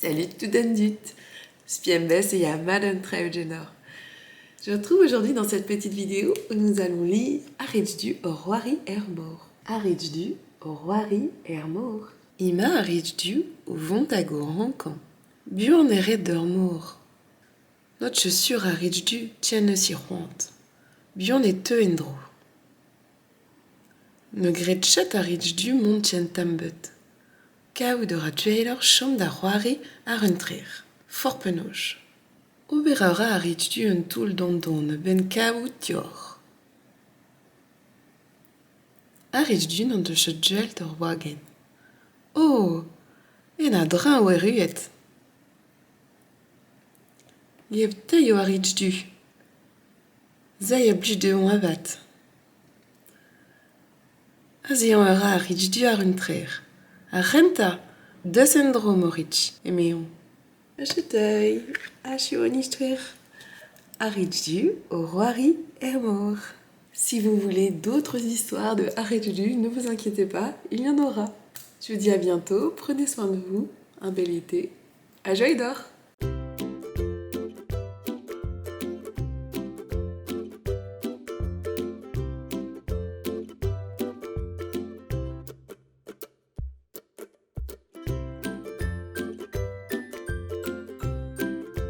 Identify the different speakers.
Speaker 1: Salut tout an dud Spiembes et ya Madame Traegenor. Je vous retrouve aujourd'hui dans cette petite vidéo où nous allons lire Aridjdu au Roari Ermor. Aridjdu au Roari Ermor. Ima Aridjdu au vont hag o rankañ. Buan e red d'ur mor. Not sur Aridjdu tien eus he c'hoant. Buan e teu en-dro. Ne gred ket ar du mont tien tamm-beut. Kaout a ra gwelloc'h chom da c'hoari àr un trec'h, forzh penaos. Ober a ra ar du un toull don-don a-benn kavout deoc'h. Ar du n'en deus ket gwel't ur wagenn. Oh ! En a-dreñv erruet. Gleb-teil eo ar du. Se a blij dezhañ avat. Azezañ a ra ar du àr un trec'h. Ar c'hentañ, deus en-dro Moritz, emezañ. Setu achu an istor. Ar du o c'hoari er mor. Si vous voulez d'autres histoires de Harry du, ne vous inquiétez pas, il y en aura. Je vous dis à bientôt, prenez soin de vous, un bel été. À joie d'or!